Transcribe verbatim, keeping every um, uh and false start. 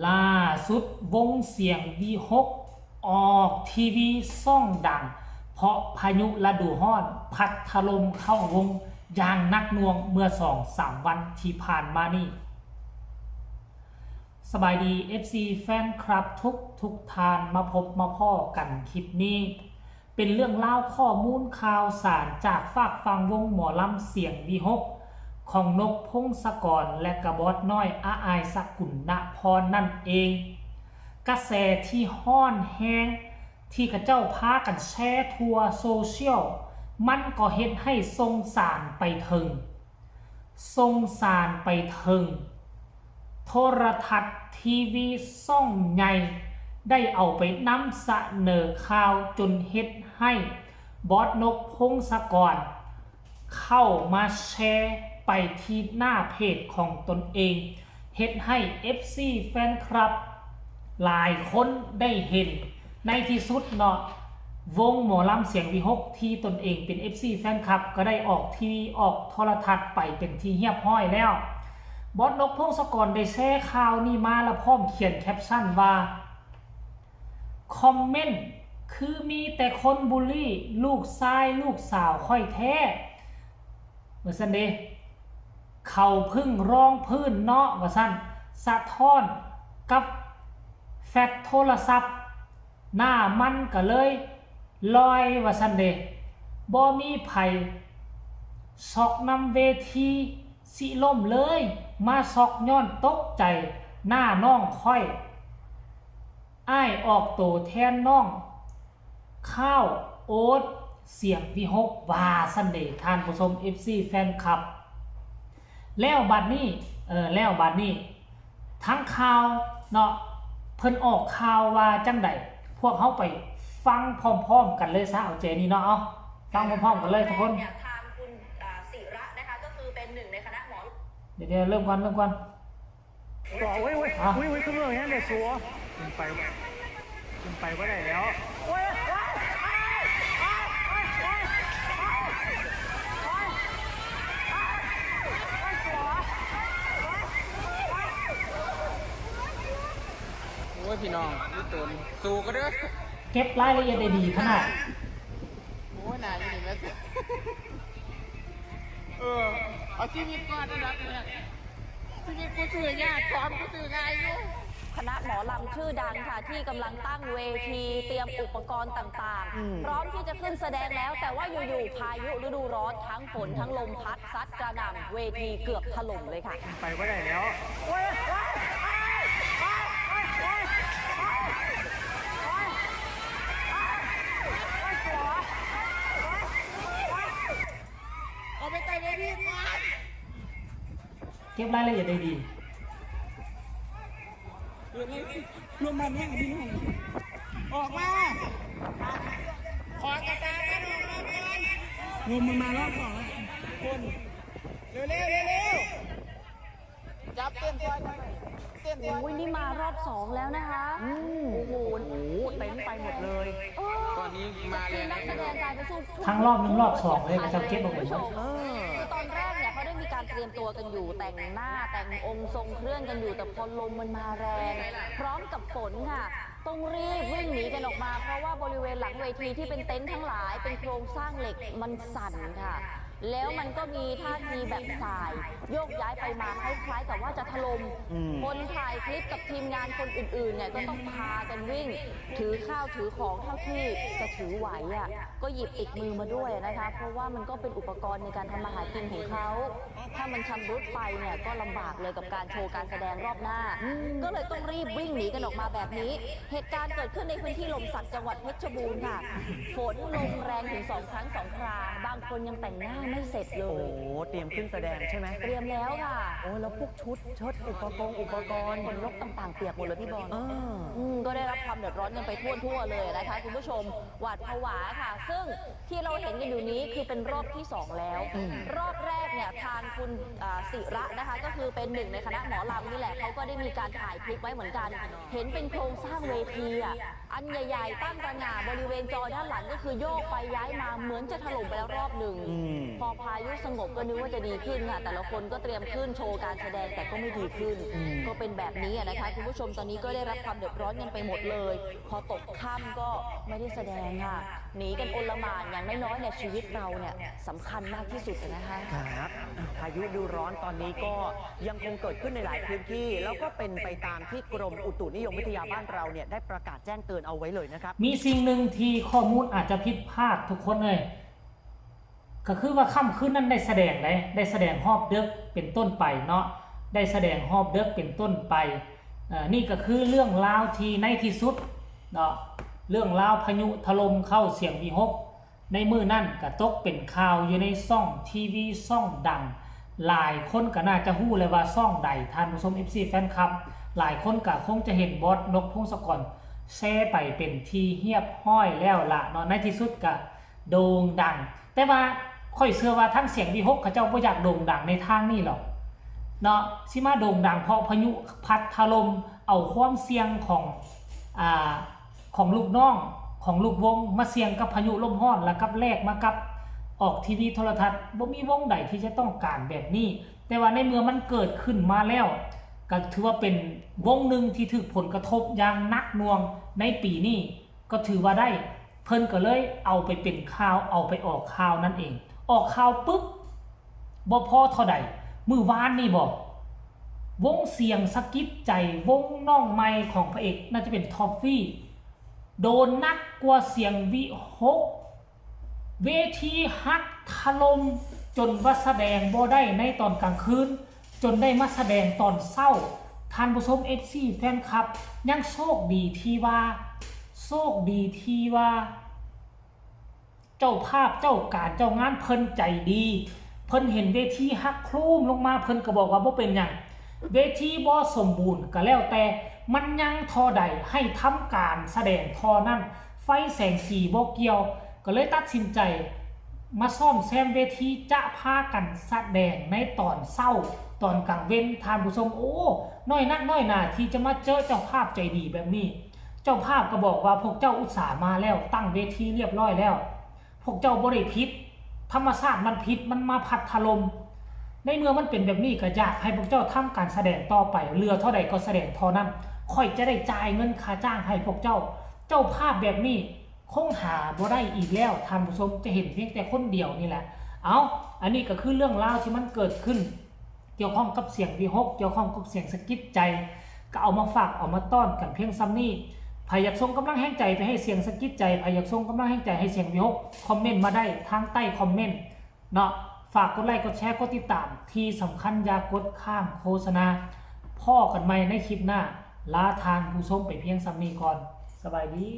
ล่าสุดวงเสียงวีหกออกทีวีช่องดัง เพราะพายุฤดูร้อนพัดถล่มเข้าวงอย่างหนักหน่วงเมื่อสองสามวันที่ผ่านมานี้ สบายดี เอฟซี แฟนคลับทุกทุกท่าน มาพบมาพ้อกันคลิปนี้ เป็นเรื่องราวข้อมูลข่าวสารจากฝากฝั่งวงหมอลำเสียงวีหกของนกพงศกรและกะบอสน้อยอาอายสกุลนพรนั่นเอง กระแสที่ฮ้อนแฮงที่เขาเจ้าพากันแชร์ทั่วโซเชียล มันก็เฮ็ดให้ส่งสารไปเถิง ส่งสารไปเถิง โทรทัศน์ทีวีช่องใหญ่ ได้เอาไปนำเสนอข่าวจนเฮ็ดให้บอสนกพงศกร เข้ามาแชร์ไปที่หน้าเพจของตนเอง เฮ็ดให้ เอฟซี แฟนคลับ หลายคนได้เห็นในที่สุดเนาะ วงหมอลำเสียงวีหกที่ตนเองเป็น เอฟซี แฟนคลับ ก็ได้ออกทีวีออกโทรทัศน์ไปเป็นที่เรียบร้อยแล้ว บอสนกพงศกรได้แชร์ข่าวนี้มาแล้วพร้อมเขียนแคปชั่นว่า คอมเมนต์คือมีแต่คนบูลลี่ลูกชายลูกสาวข้อยแท้ ว่าซั่นเด้ เขาเพิ่งรองพื้นเนาะ ว่าซั่น สะท้อนกับแฟลชโทรศัพท์ หน้ามันก็เลยลอย ว่าซั่นเด้ บ่มีไผซอกนำเวทีสิล้มเลย มาซอกย้อนตกใจหน้าน้องข้อย อ้ายออกโตแทนน้อง ข้าวโอ๊ตเสียงวีหก ว่าซั่นเด้ ท่านผู้ชม เอฟซี แฟนคลับ แล้วบัดนี้ เออ แล้วบัดนี้ ทั้งข่าวเนาะ เพิ่นออกข่าวว่าจั่งใด พวกเฮาไปฟังพร้อมๆกันเลยซะ เอาเจนี่เนาะ เอา ฟังพร้อมๆกันเลยทุกคน เนี่ยทางคุณ อ่า ศิระนะคะ ก็คือเป็นหนึ่งในคณะหมอ เดี๋ยวๆ เริ่มก่อน เริ่มก่อน บอก อุ้ย อุ้ย อ่ะ อุ้ย อุ้ย ขึ้นเรื่องนี้เดี๋ยวชัวร์ ขึ้นไป ขึ้นไปบ่ได้แล้ว โอ้ย โอ้ย โอ้ย พี่น้อง พี่ตูน สู้ก็เด้อ เก็บรายละเอียดได้ดีขนาด โอ้ย หน้าอยู่นี่แม่ เออ เอาชีวิตก่อนอันดับแรก ชีวิตกูซื้อยาก ของกูซื้อง่ายอยู่ คณะหมอลำชื่อดังค่ะ ที่กำลังตั้งเวที เตรียมอุปกรณ์ต่าง อืม ๆ พร้อมที่จะขึ้นแสดงแล้ว แต่ว่าอยู่ๆ พายุฤดูร้อน ทั้งฝนทั้งลมพัดซัดกระหน่ำ เวทีเกือบถล่มเลยค่ะ ไปบ่ได้แล้ว เอาไปไต่เวทีก่อน เก็บรายละเอียดได้ดี รวมมันแห้งพี่น้อง ออกมา ขอกระจายกันออกมาก่อน ลมมันมารอบสองแล้ว คน เร็วๆ เร็วๆ จับเต้นซอยกัน เต้นซอย โอ้ย นี่มารอบสองแล้วนะคะ อืม โอ้โห โอ้โห เต็นท์ไปหมดเลย เออ ตอนนี้มาแรง นักแสดงกลายเป็นสู้ ทั้งรอบหนึ่งรอบสองเลย เขาจะเก็บออกไปหมด เออ คือตอนแรกเนี่ยเขาได้มีการเตรียมตัวกันอยู่ แต่งหน้า แต่งองค์ทรงเครื่องกันอยู่ แต่พอลมมันมาแรง พร้อมกับฝนค่ะ ต้องรีบวิ่งหนีกันออกมา เพราะว่าบริเวณหลังเวทีที่เป็นเต็นท์ทั้งหลาย เป็นโครงสร้างเหล็ก มันสั่นค่ะ แล้วมันก็มีท่าทีแบบส่าย โยกย้ายไปมาคล้ายๆกับว่าจะถล่ม อืม คนถ่ายคลิปกับทีมงานคนอื่นๆเนี่ยก็ต้องพากันวิ่ง ถือข้าวถือของเท่าที่จะถือไหวอ่ะ ก็หยิบติดมือมาด้วยนะคะ เพราะว่ามันก็เป็นอุปกรณ์ในการทำมาหากินของเขา ถ้ามันชำรุดไปเนี่ยก็ลำบากเลยกับการโชว์การแสดงรอบหน้า อืม ก็เลยต้องรีบวิ่งหนีกันออกมาแบบนี้ เหตุการณ์เกิดขึ้นในพื้นที่ลมสักจังหวัดเพชรบูรณ์ค่ะ ฝนลมแรงถึงสองครั้งสองครา บางคนยังแต่งหน้าไม่เสร็จเลย โอ้ เตรียมขึ้นแสดงใช่ไหม เตรียมแล้วค่ะ โอ้ แล้วพวกชุดเชิ้ตอุปกรณ์อุปกรณ์ ขนนกต่างๆเปียกหมดเลยพี่บอล เออ อืม ก็ได้รับความเดือดร้อนกันไปทั่วๆเลยนะคะคุณผู้ชม หวาดผวาค่ะ ซึ่งที่เราเห็นกันอยู่นี้คือเป็นรอบที่สองแล้ว อืม รอบแรกเนี่ยทางคุณ อ่า ศิระนะคะ ก็คือเป็นหนึ่งในคณะหมอลำนี่แหละ เขาก็ได้มีการถ่ายคลิปไว้เหมือนกัน เห็นเป็นโครงสร้างเวทีอ่ะ อันใหญ่ๆ ตั้งตระหง่า บริเวณจอด้านหลังก็คือโยกไปย้ายมา เหมือนจะถล่มไปแล้วรอบหนึ่ง อืม พอพายุสงบก็นึกว่าจะดีขึ้นค่ะ แต่ละคนก็เตรียมขึ้นโชว์การแสดง แต่ก็ไม่ดีขึ้น อืม ก็เป็นแบบ นี้อะนะคะคุณผู้ชม ตอนนี้ก็ได้รับความเดือดร้อนกันไปหมดเลย พอตกค่ำก็ไม่ได้แสดงค่ะ หนีกันอลหม่าน อย่างน้อยๆเนี่ยชีวิตเราเนี่ยสำคัญมากที่สุดอะนะคะ ครับอ่ะพายุฤดูร้อนตอนนี้ก็ยังคงเกิดขึ้นในหลายพื้นที่ แล้วก็เป็นไปตามที่กรมอุตุนิยมวิทยาบ้านเราเนี่ยได้ประกาศแจ้งเตือนเอาไว้เลยนะครับ มีสิ่งหนึ่งที่ข้อมูลอาจจะผิดพลาดทุกคนเลย ก็คือว่าค่ำคืนนั้นได้แสดงได้ได้แสดงฮอบเดิกเป็นต้นไปเนาะ ได้แสดงฮอบเดิกเป็นต้นไปเอ่อนี่ก็คือเรื่องราวที่ในที่สุดเนาะ เรื่องราวพายุถล่มเข้าเสียงวิหก ในมื้อนั้นก็ตกเป็นข่าวอยู่ในช่องทีวีช่องดัง หลายคนก็น่าจะฮู้เลยว่าช่องใด ท่านผู้ชม เอฟซี แฟนคลับ หลายคนก็คงจะเห็นบอสนกพงศกรแชร์ไปเป็นที่เรียบร้อยแล้วล่ะเนาะ ในที่สุดก็โด่งดัง แต่ว่าข้อยเชื่อว่าทั้งเสียงวิหกเขาเจ้าบ่อยากโด่งดังในทางนี้หรอกเนาะ สิมาโด่งดังเพราะพายุพัดถล่มเอาความเสี่ยงของอ่าของลูกน้องของลูกวงมาเสี่ยงกับพายุลมร้อน แล้วกับแลกมากับออกทีวีโทรทัศน์ บ่มีวงใดที่จะต้องการแบบนี้ แต่ว่าในเมื่อมันเกิดขึ้นมาแล้ว ก็ถือว่าเป็นวงหนึ่งที่ถูกผลกระทบอย่างหนักหน่วงในปีนี้ ก็ถือว่าได้ เพิ่นก็เลยเอาไปเป็นข่าว เอาไปออกข่าวนั่นเอง ออกข่าวปุ๊บบ่พอเท่าใด มื้อวานนี่บอก วงเสียงสะกิดใจ วงน้องใหม่ของพระเอก น่าจะเป็นทอฟฟี่ โดนหนักกว่าเสียงวิหก เวทีหักถล่มจนว่าแสดงบ่ได้ในตอนกลางคืน จนได้มาแสดงตอนเช้า ท่านผู้ชม เอฟซี แฟนคลับ ยังโชคดีที่ว่า โชคดีที่ว่า เจ้าภาพเจ้าการเจ้างานเพิ่นใจดี เพิ่นเห็นเวทีหักโครมลงมา เพิ่นก็บอกว่าบ่เป็นหยัง เวทีบ่สมบูรณ์ก็แล้วแต่ มันยังท่อใดให้ทำการแสดงท่อนั้น ไฟแสงสีบ่เกี่ยว ก็เลยตัดสินใจมาซ่อมแซมเวที จะพากันแสดงในตอนเช้า ตอนกลางเว็น ท่านผู้ชม โอ้ น้อยนักน้อยหนาที่จะมาเจอเจ้าภาพใจดีแบบนี้ เจ้าภาพก็บอกว่าพวกเจ้าอุตส่าห์มาแล้ว ตั้งเวทีเรียบร้อยแล้ว พวกเจ้าบ่ได้ผิด ธรรมชาติมันผิด มันมาพัดถล่ม ในเมื่อมันเป็นแบบนี้ก็อยากให้พวกเจ้าทำการแสดงต่อไป เหลือเท่าใดก็แสดงเท่านั้น ข้อยจะได้จ่ายเงินค่าจ้างให้พวกเจ้า เจ้าภาพแบบนี้คงหาบ่ได้อีกแล้ว ท่านผู้ชมจะเห็นเพียงแต่คนเดียวนี่แหละ เอา อันนี้ก็คือเรื่องราวที่มันเกิดขึ้น เกี่ยวข้องกับเสียงวิหก เกี่ยวข้องกับเสียงสะกิดใจ ก็เอามาฝากเอามาต้อนกันเพียงส่ำนี้ ใผอยากส่งกำลังแฮงใจไปให้เสียงสะกิดใจ ใผอยากส่งกำลังแฮงใจให้เสียงวิหก คอมเมนต์มาได้ทางใต้คอมเมนต์เนาะ ฝากกดไลค์กดแชร์กดติดตาม ที่สำคัญอย่ากดข้ามโฆษณา พ้อกันใหม่ในคลิปหน้า ลาท่านผู้ชมไปเพียงส่ำนี้ก่อน สบายดี